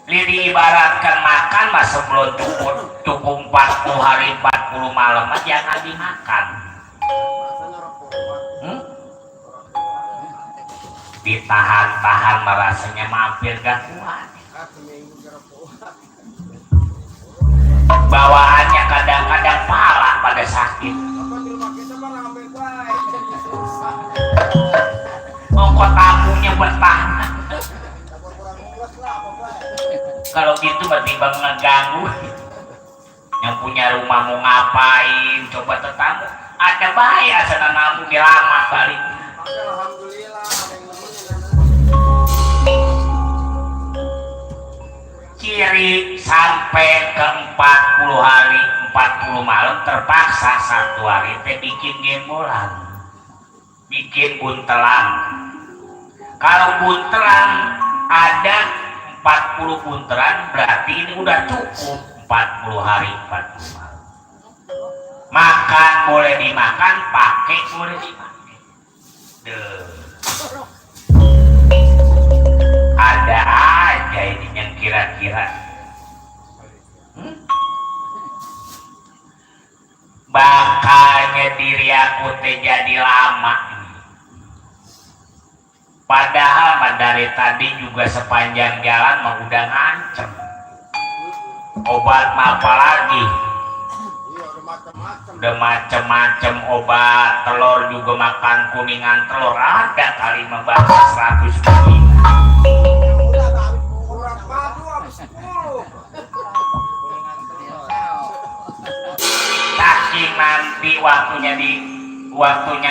Diibaratkan makan mah sebelum cukup 40 hari 40 malam mah jangan dimakan. Ditahan-tahan merasanya mampir gak kuat. Bawaannya kadang-kadang parah pada sakit. Ongkos tamunya bertahan. Kalau gitu berarti bang ngeganggu. Yang punya rumah mau ngapain? Coba tetangga ada baik asal namu lama balik. Ciri sampai ke 40 hari 40 malam terpaksa 1 hari teh bikin gembolan, bikin buntelan. Kalau buntelan ada 40 buntelan berarti ini udah cukup 40 hari 40 malam. Makan boleh dimakan, pakai boleh dipakai. Ada aja ini yang kira-kira bakalnya diri aku teh jadi lama. Padahal mah dari tadi juga sepanjang jalan mah udah ngancem. Obat mah apa lagi? Udah macem-macem obat, telur juga makan kuningan telur ada kali mah bahasa 100 biji. Saking nanti waktunya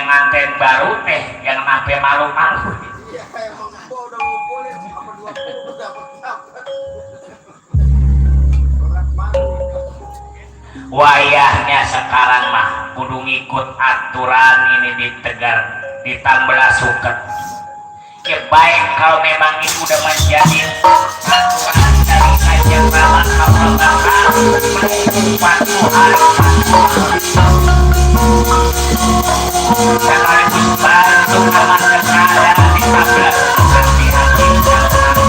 nganten baru teh jangan sampai malu-malu. Wayahnya sekarang mah kudu ngikut aturan ini ditegar ditambah suket. Ya baik kalau memang itu udah menjadi aturan dari kajian ralat kalau bakal patuh hari sekaligus bantu amat keadaan ditambah hati-hati kalau aturan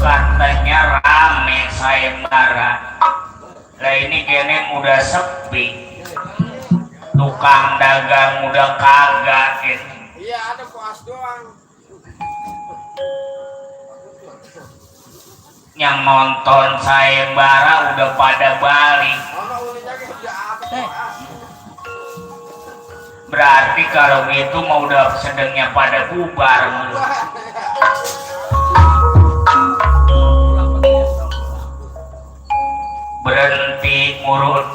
katanya rame sayembara. Lah ini kene udah sepi, tukang dagang udah kagak gitu. Iya ada puas doang. Yang nonton sayembara udah pada balik. Berarti kalau gitu mau udah sedangnya pada bubar. Berhenti ngurut.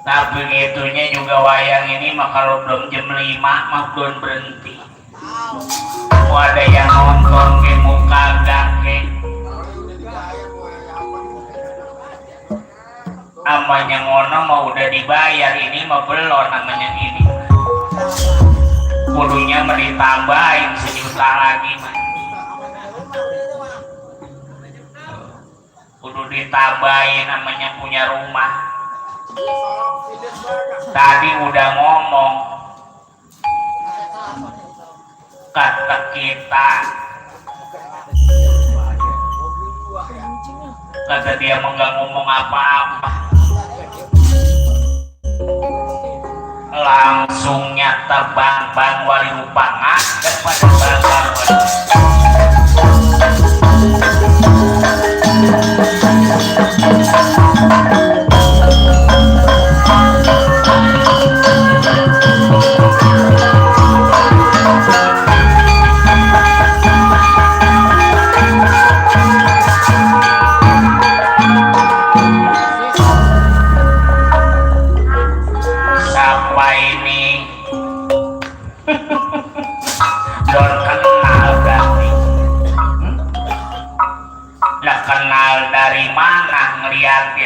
Tapi gitunya juga wayang ini mah kalau belum jam 5 mah belum berhenti. Mau ada yang nonton ke muka gake. Namanya ngono mau udah dibayar, ini mah belum namanya ini. Kudunya mau ditambahin 1 juta lagi mah. Kudu ditambahin namanya punya rumah. Tadi udah ngomong kata kita, kata dia mau nggak ngomong apa-apa, langsungnya terbang wali rupangan daripada bang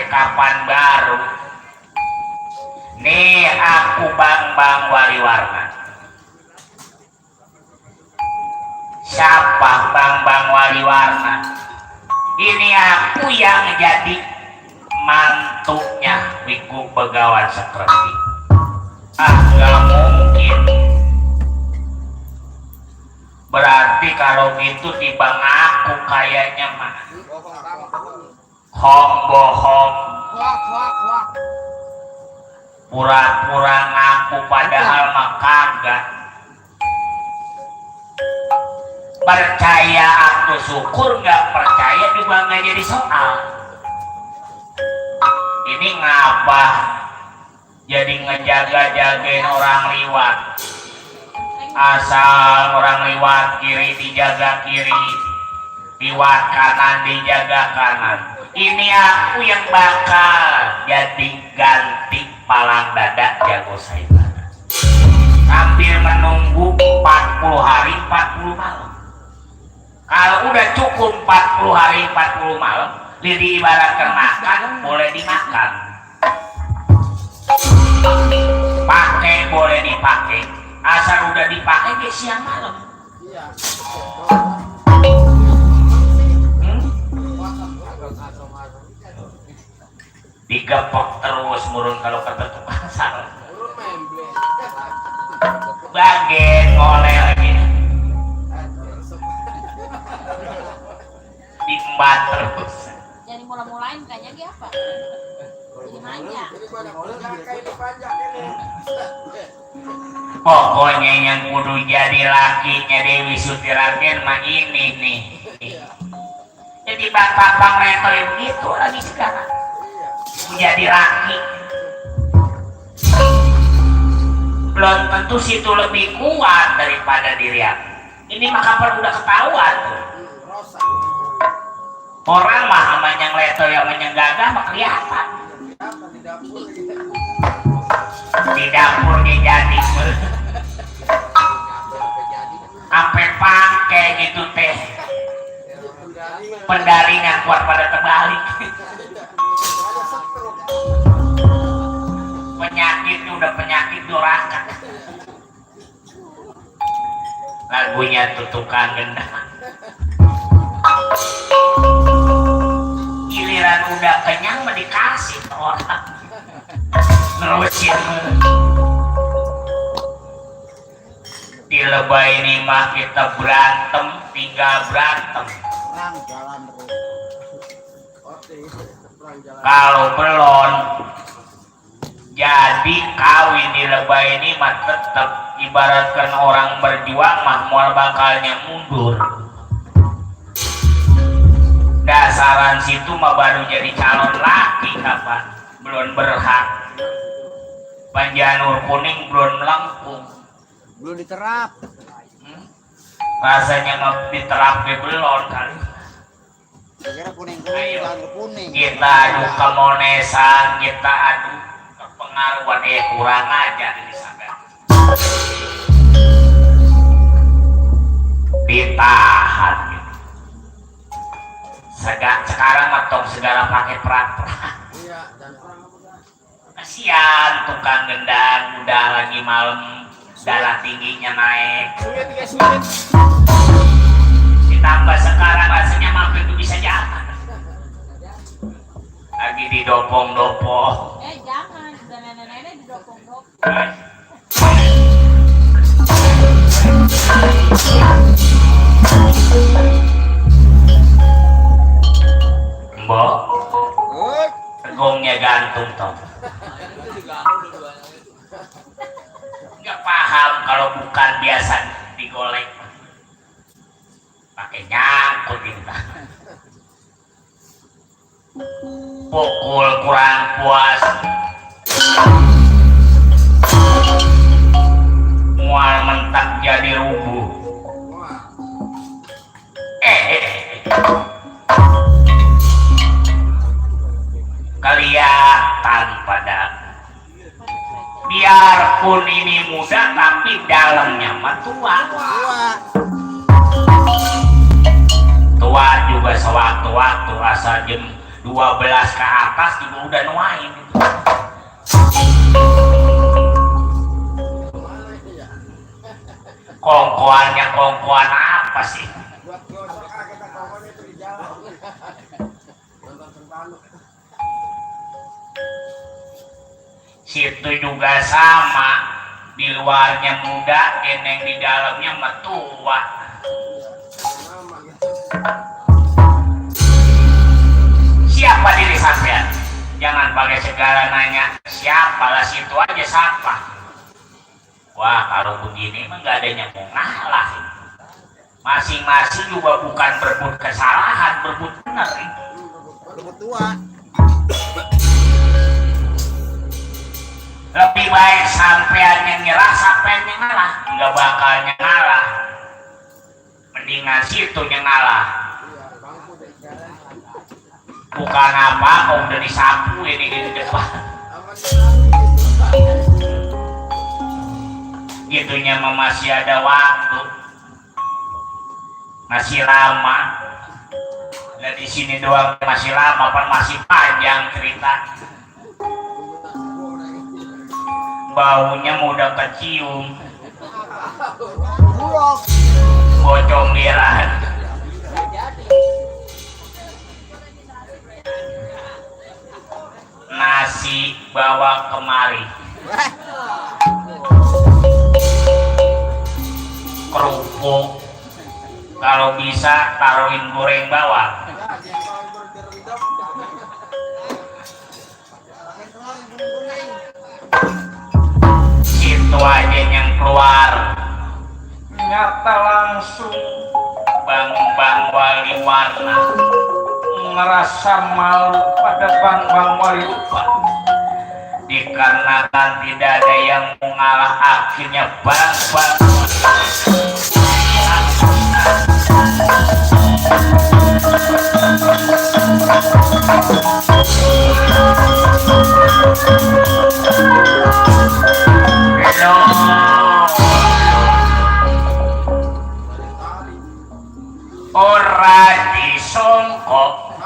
kapan baru nih aku Bang Waliwarna. Siapa Bang Waliwarna? Ini aku yang jadi mantunya Wiku Begawan Sekreti. Nggak mungkin. Berarti kalau gitu di bang aku kayaknya mah bohong, pura-pura ngaku padahal mah kagak. Percaya aku syukur, nggak percaya juga nggak jadi soal. Ini ngapa jadi ngejaga-jagain orang liwat? Asal orang liwat kiri dijaga kiri, liwat kanan dijaga kanan. Ini aku yang bakal jadi ganti palang dada jago saibana sambil menunggu 40 hari 40 malam. Kalau udah cukup 40 hari 40 malam, lidi ibaratkan makan, boleh dimakan, pakai boleh dipakai, asal udah dipakai ke siang malam. Digepok terus murun kalau kata tukang salah. Bagian ngoleh lagi. Diembat terus. Jadi mula-mulain kayaknya dia apa? Jadi manja. Pokoknya yang kudu jadi lakinya Dewi Sutiragen mah ini nih. Jadi bapak Bang Reto begitu lagi sekarang. Menjadi laki. Belum tentu situ lebih kuat daripada diri aku. Ini mah kapan udah ketahuan tuh. Orang mah sama yang leto yang menyenggagah mah kelihatan. Di dapur dia jadi sampai pakai gitu teh. Pendaringan kuat pada terbalik. Penyakitnya udah penyakit durhaka. Lagunya tutukan gendang. Giliran udah kenyang mah dikasih ke orang. Nerusin. Di lebay ini mah kita berantem, tinggal berantem. Kalau belum jadi kawin di lebay ini mah tetap ibaratkan orang berjuang mah mual bakalnya mundur. Dasaran situ mah baru jadi calon laki kapan belum berhak. Panjanur kuning belum lengkung, belum diterap. Rasanya mah diterap belum kali. Kira kuning jangan ke kuning. Kita adu kemonesan, kita adu kepengaruhan, kurang aja ini sadar. Ditahan gitu. Sekarang matong segala pakai peran-peran. Iya, dan orang Kasihan tukang gendang udah lagi malam, darah tingginya naik. Ditambah sekarang rasanya mampir tuh bisa jalan. Lagi didopong-dopong. Jangan, udah nenek-nenek didopong-dopong. Mbok, tegungnya gantung toh. Nggak paham kalau bukan biasa digolek, pakai nyangkut gitu. Pukul kurang puas, mual mentak jadi rubuh. Kelihatan pada biarpun ini muda tapi dalamnya mah tua juga sewaktu-waktu asal jam 12 ke atas juga udah nuain. kongkoan apa sih? Buat gosok kita kongkon itu di jalan. Nonton Serpanu. Situ juga sama, di luarnya muda, geneng di dalamnya metua. Nama gitu. Siapa diri sampean? Jangan pakai segala nanya siapalah, situ aja siapa. Wah, kalau begini mah gak ada yang mau ngalah. Masing-masing juga bukan berebut kesalahan, berebut benar. Berebut tua. Lebih baik sampean yang nyerah, sampean yang ngalah. Nggak bakal ngalah. Mendingan situ yang ngalah. Bukan apa, kau udah disapu ini di depan. Gitunya mah masih ada waktu, masih lama. Dan di sini doang masih lama, apa masih panjang cerita. Baunya mudah kecium, bocong liran. Nasi bawa kemari, kerupuk kalau bisa taruhin goreng bawang. Itu aja yang keluar nyata langsung bang wali warna ngerasa malu pada bang wali rupa, dikarenakan tidak ada yang mengalah. Akhirnya bang ora disongkok,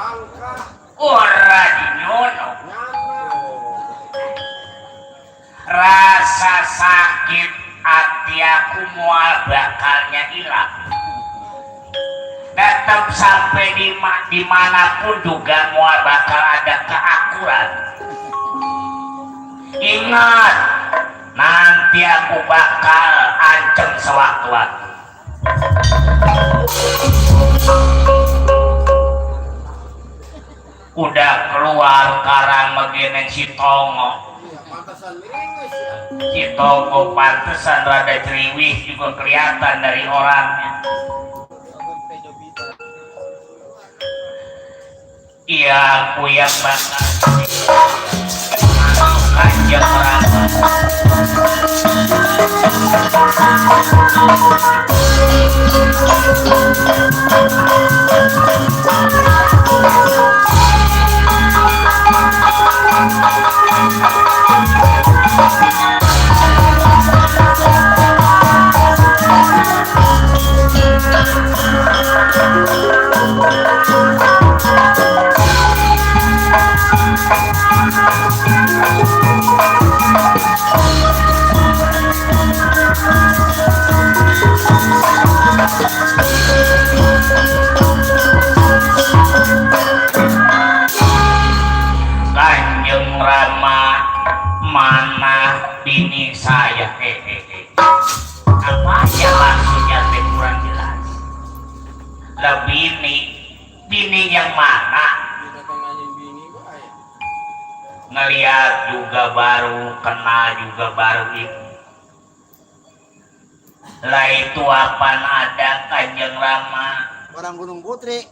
ora dinyono, rasa sakit hati aku mual bakalnya hilang. Tetap sampai dimanapun juga mual bakal ada keakuran. Ingat, nanti aku bakal ancam sewaktu-waktu. Udah keluar karang begini si Tongo. Si Tongo pantesan rada ceriwih juga kelihatan dari orangnya. Iya, aku yang bakal Kanjeng Rama. Kanjeng Rama, mana bini saya? Apa aja maksudnya kurang jelas. Lah bini yang mana? Ngeliat juga baru, kenal juga baru itu. Lah itu apaan ada Kanjeng Rama? Orang Gunung Putri.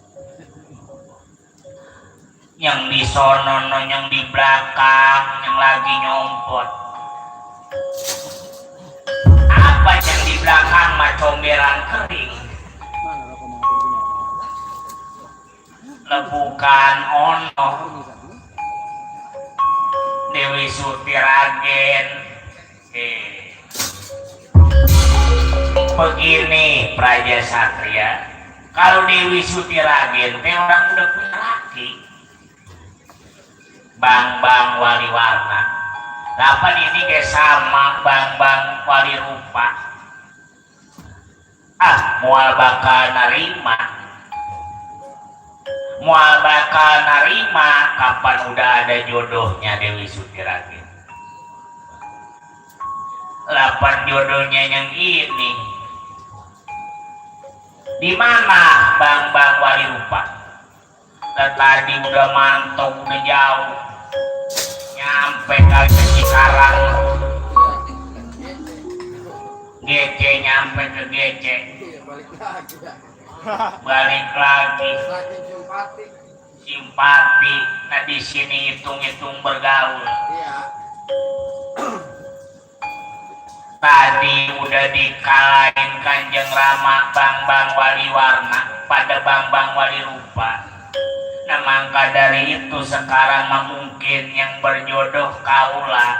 Yang di sono, yang di belakang, yang lagi nyompot. Apa yang di belakang mah comberan kering? Lebukan ono. Dewi Sutiragen. Begini Praja Satria, kalau Dewi Sutiragen teh orang udah punya laki. Bang Wali Warna. Dapat ini kayak sama Bang Wali Rupa. Mual bakal narima kapan udah ada jodohnya Dewi Sutirage. Lapan jodohnya yang ini di mana Bang Wali Rupa? Tadi udah mantau udah jauh nyampe ke Cikarang, GC nyampe ke GC, balik lagi simpati. Nah di sini hitung bergaul. Tadi udah dikalahin Kanjeng Rama Bang Wali Warna pada Bang Wali Rupa. Nah maka dari itu sekarang mungkin yang berjodoh kaulah.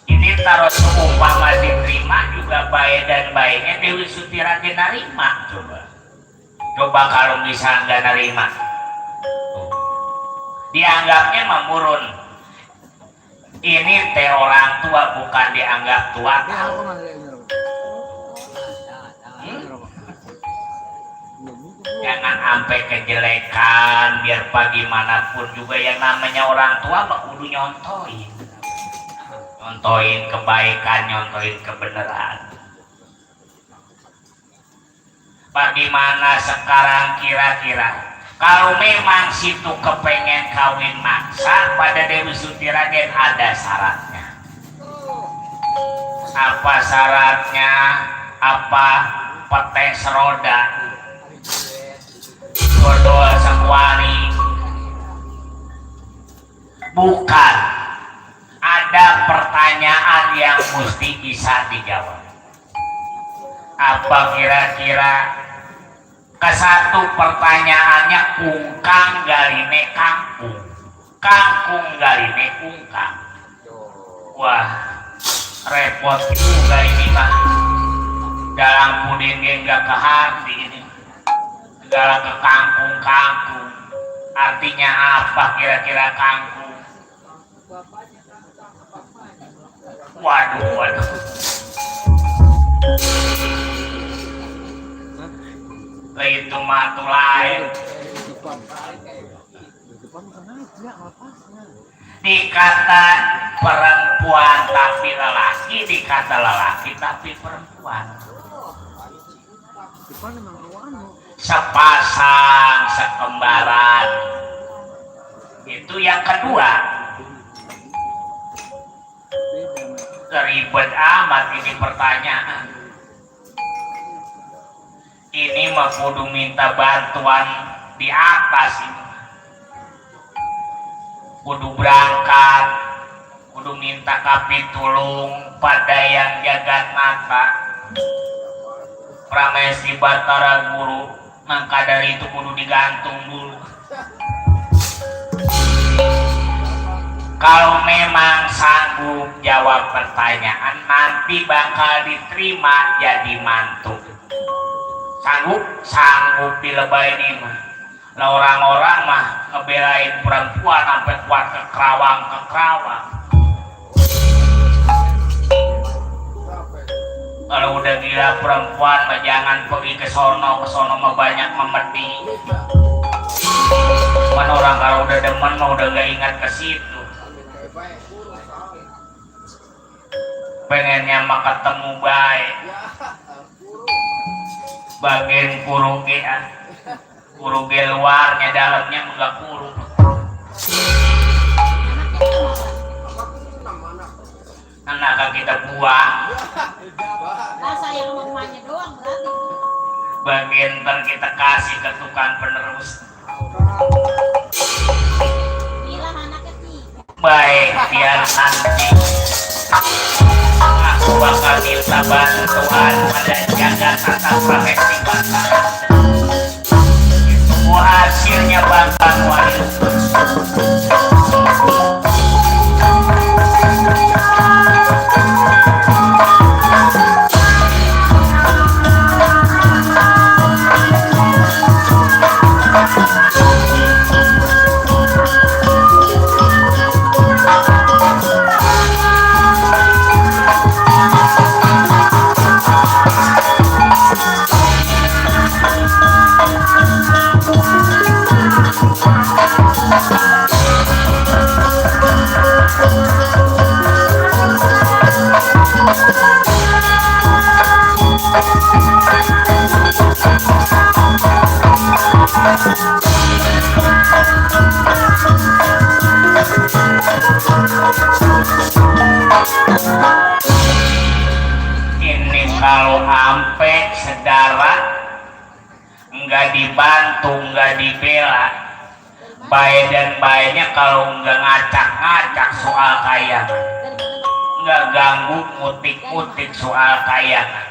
Ini taruh seumpama diterima juga baik dan baiknya Dewi Sutirage narima. Coba kalau bisa nggak narima, dianggapnya memurun. Ini teh orang tua bukan dianggap tua. Jangan sampai kejelekan, biar bagaimanapun juga yang namanya orang tua mah kudu nyontoin kebaikan, nyontoin kebenaran. Bagaimana sekarang kira-kira kalau memang situ kepengen kawin maksa pada Dewi Sutirage, ada syaratnya. Apa syaratnya? Apa petek seroda, dodol sekuari? Bukan. Ada pertanyaan yang mesti bisa dijawab. Apa kira-kira? Kesatu pertanyaannya kungkang galine kangkung, kangkung galine kungkang. Wah, repot juga ini mah. Dalam pudin enggak ke hati ini. Segala ke kangkung. Artinya apa kira-kira kangkung? Waduh. Itu matu lain. Dikata perempuan tapi lelaki, dikata lelaki tapi perempuan. Sepasang, sekembaran. Itu yang kedua. Ribet amat ini pertanyaan. Ini mah kudu minta bantuan di atas ini. Kudu berangkat, kudu minta kapitulung pada yang jagat mata. Pramesti Batara Guru, maka dari itu kudu digantung dulu. Kalau memang sanggup jawab pertanyaan, nanti bakal diterima jadi mantu. Sanggup dilebain ini mah. Lah orang-orang mah ngebelain perempuan sampai kuat ke Kerawang. Kalau udah gila perempuan mah jangan pergi ke sono mah banyak memedi. Mana orang kalau udah demen mah udah gak ingat ke situ. Pengennya mah ketemu baik. Bagian kuruge luarnya, dalamnya enggak kurung. Anak kita buang. Masa yang mamanya doang berarti. Bagian ntar kita kasih ke tukang penerus. Bilang anak ketiga. Baik, biar nanti aku bakal minta bantuan pada jaga tata profesi Batara. Semua hasilnya bakal wajib. ampe saudara nggak dibantu, nggak dibela, baik dan baiknya kalau nggak ngacak-ngacak soal kayangan, nggak ganggu mutik-mutik soal kayangan.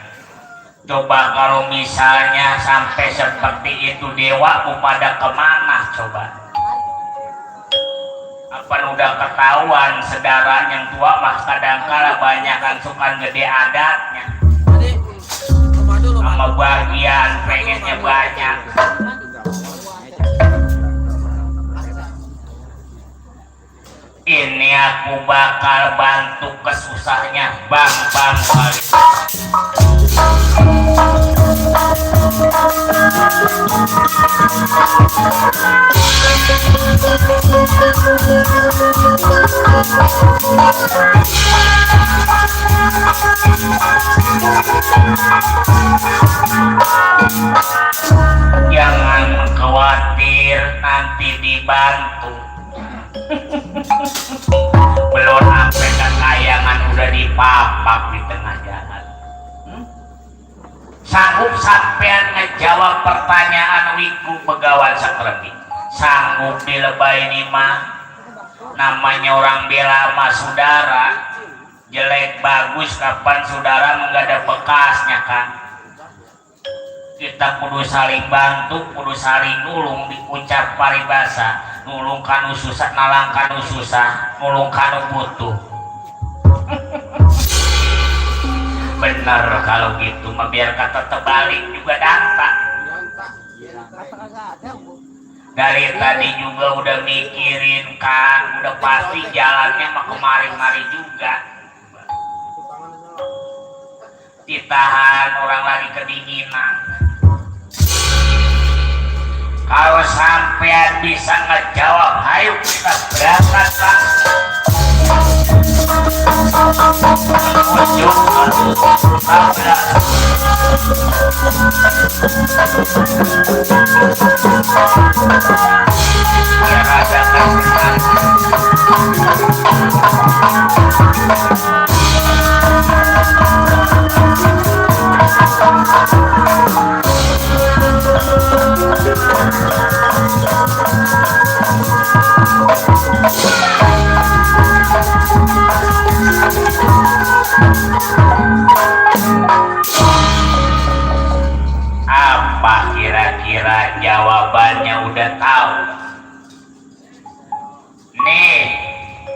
Coba kalau misalnya sampai seperti itu, dewa mau pada kemana coba? Apa udah ketahuan sedara yang tua mah kadangkala banyakan suka gede adatnya, sama bagian pengennya banyak. Ini aku bakal bantu kesusahnya bang kali. Jangan khawatir nanti dibantu. Belum sampai kekayangan udah dipapak di tengah jalan. Sanggup sampean ngejawab pertanyaan wiku begawan sakremi? Sanggup dilebay ini mah? Namanya orang bela sama saudara, jelek bagus kapan saudara nggak ada bekasnya kan? Kita kudu saling bantu, kudu saling nulung, diucap paribasa, nulung kanu susah, nalang kanu susah, nulung kanu butuh. Bener kalau gitu mah, biar kata terbalik juga dampak. Dari tadi juga udah mikirin kan, udah pasti jalannya mah kemari-mari juga. Ditahan orang lagi kedinginan. Kalau sampean bisa ngejawab, ayo kita berangkat langsung. Ujung tabrak. Ya rasakan apa kira-kira jawabannya udah tahu? Nih,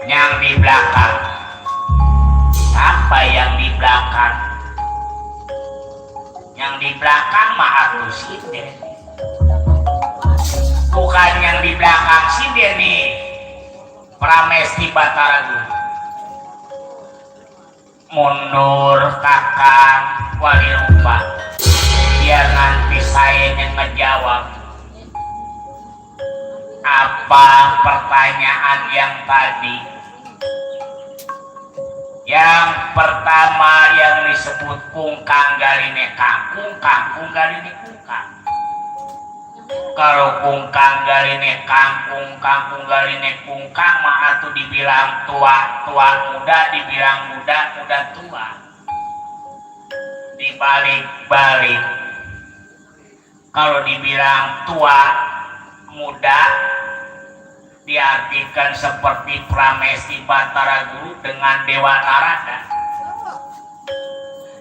yang di belakang. Apa yang di belakang? Yang di belakang mah atuh sinden. Bukan yang di belakang sinden nih. Pramesti Batara Guru. Mundur kakang wali rupa. Biar nanti saya yang ngejawab. Apa pertanyaan yang tadi? Yang pertama yang disebut kungkang galine kangkung, kangkung galine kungkang. Kalau kungkang galine kangkung, kangkung galine kungkang mah atuh dibilang tua, tua muda, dibilang muda, muda tua. Dibalik-balik. Kalau dibilang tua, muda, diartikan seperti Pramesti Batara Guru dengan Dewa Narada.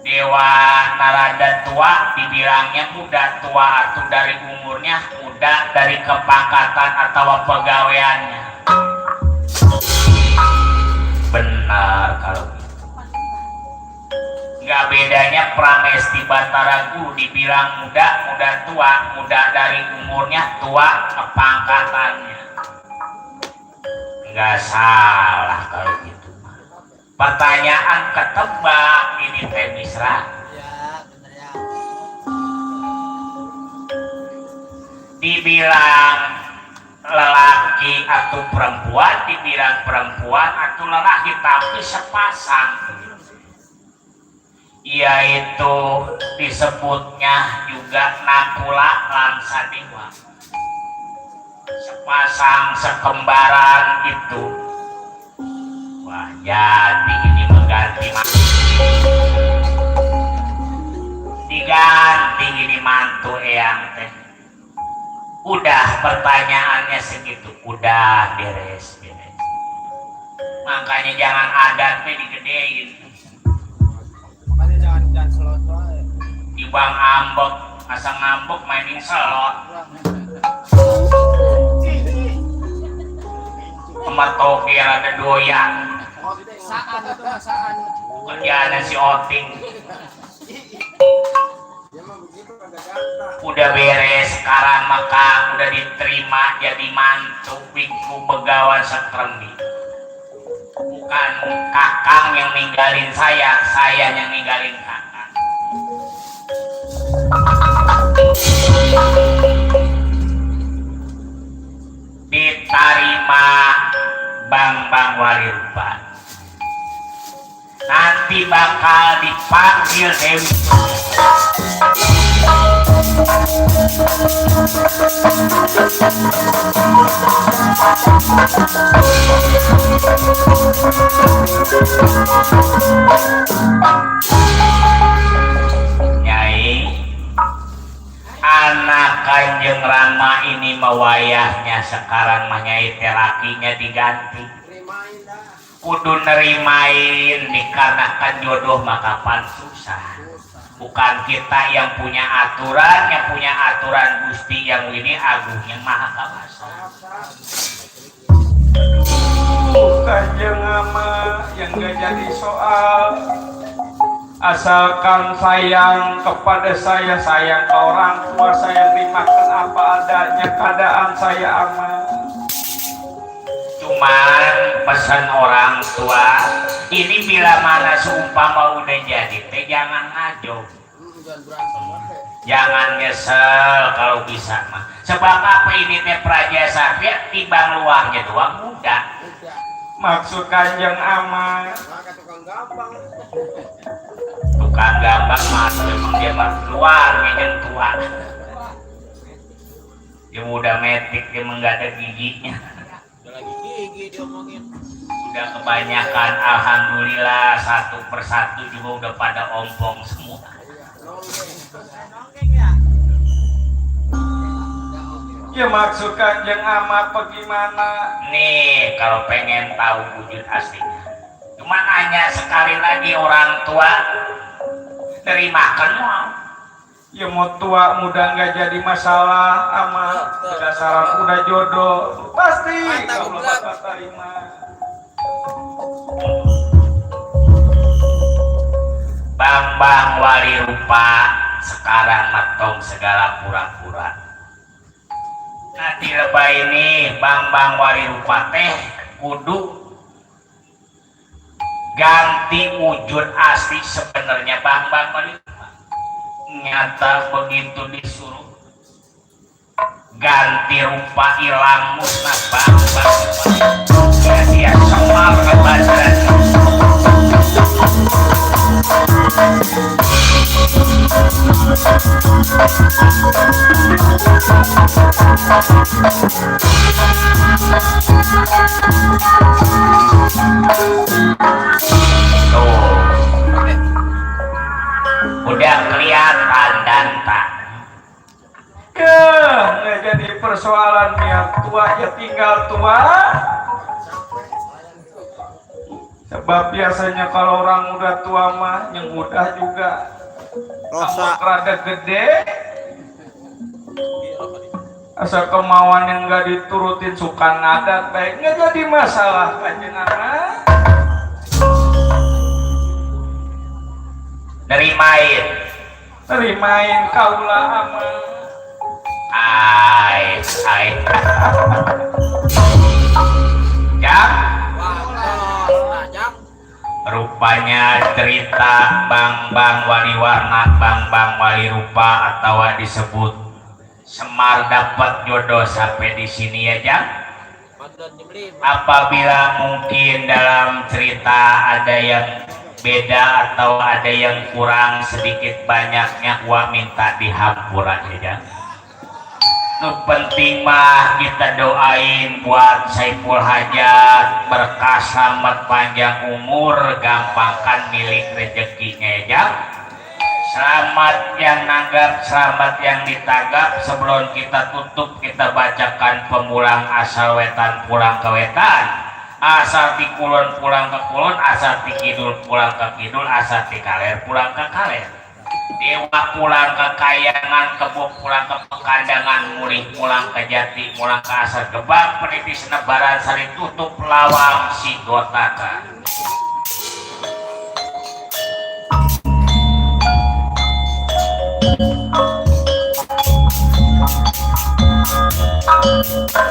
Dewa Narada tua dibilangnya muda, tua atau dari umurnya, muda dari kepangkatan atau pegawaiannya. Benar kalau gitu. Gak bedanya Pramesti Batara Guru dibilang muda, muda tua, muda dari umurnya, tua kepangkatannya. Nggak salah kalau gitu. Pertanyaan ketebak ini teh Misra. Dibilang lelaki atau perempuan, dibilang perempuan atau lelaki, tapi sepasang. Yaitu disebutnya juga nakula lan sadewa. Sepasang sekembaran itu. Wah, jadi ini mengganti pertanyaannya segitu udah beres. Makanya jangan adatnya digedein. Makanya jangan selot wae. Ibang ambek, asa ngambek mainin selot. Sama toge ada doyan. Saan itu saan. Kerjaannya si Oting. Ya mah begitu kagak gata. Udah beres sekarang maka udah diterima jadi mantu biku begawan sekremi. Bukan kakang yang ninggalin saya yang ninggalin kakang. Diterima Bang Wali Rupa. Nanti bakal dipanggil Dewi. Nyai, anak Kanjeng Rama ini mewayahnya sekarang mah Nyai terakinya diganti. Terimain dah. Kudu nerimain dikarenakan jodoh maka kapan susah. Bukan kita yang punya aturan Gusti yang ini agung yang maha kawasa. Kanjeng ama yang gak jadi soal, asalkan sayang kepada saya, sayang ke orang tua saya, terima apa adanya keadaan saya ama. Cuman pesan orang tua ini bila mana seumpama udah jadi teh jangan ngajo, Jangan berantem wae. jangan nyesel kalau bisa mah. Sebab apa ini teh Praja Satria timbang luarnya doang mudah. Udah. Maksud kanjeng ama, Maka tukang gampang. Tukang gambar mah memang dia mah luarnya yang tua. Dia udah metik dia nggak ada giginya. Udah lagi gigi diomongin. Udah kebanyakan alhamdulillah satu persatu juga udah pada ompong semua. Nonggeng ya. ya maksud kanjeng ama bagaimana? Nih kalau pengen tahu wujud aslinya, cuma nanya sekali lagi orang tua terimakan mau. Ya mau tua muda nggak jadi masalah ama, berdasarkan udah jodoh pasti kalau bakal terima. Bang Wali Rupa sekarang matong segala pura-pura. Nanti lebay ini Bang Wali Rupa teh kudu ganti wujud asli sebenarnya Bang Wali Rupa. Nyata begitu disuruh ganti rupa hilang musnah Bang jadi ya semar kebadan. Tuh udah kelihatan dan tak Nggak jadi persoalan yang tua ya tinggal tua. Sebab biasanya kalau orang udah tua mah yang muda juga Rosa. rada gede. Asal kemauan yang nggak diturutin suka ngadat baik nggak jadi masalah kanjeng ama. Terimain kaula ama. Ai Jam rupanya cerita Bang Wali Warna Bang Wali Rupa atau disebut Semar dapat jodoh sampai di sini ya Jam. Apabila mungkin dalam cerita ada yang beda atau ada yang kurang sedikit banyaknya gua minta dihampuran ya Jam. Nu penting mah kita doain buat Saiful Hajat berkah selamat panjang umur gampangkan milik rezekinya ya. Selamat yang nanggap, selamat yang ditagap. Sebelum kita tutup, kita bacakan pemulang asal wetan pulang ke wetan, asal ti kulon pulang ke kulon, asal ti kidul pulang ke kidul, asal ti kaler pulang ke kaler. Dewa pulang ke kayangan, kebo pulang ke pekandangan, mulih pulang ke jati, pulang ke asal gebang, penitis nebaran sari tutup lawang si gotaka.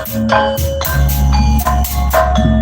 Thank you.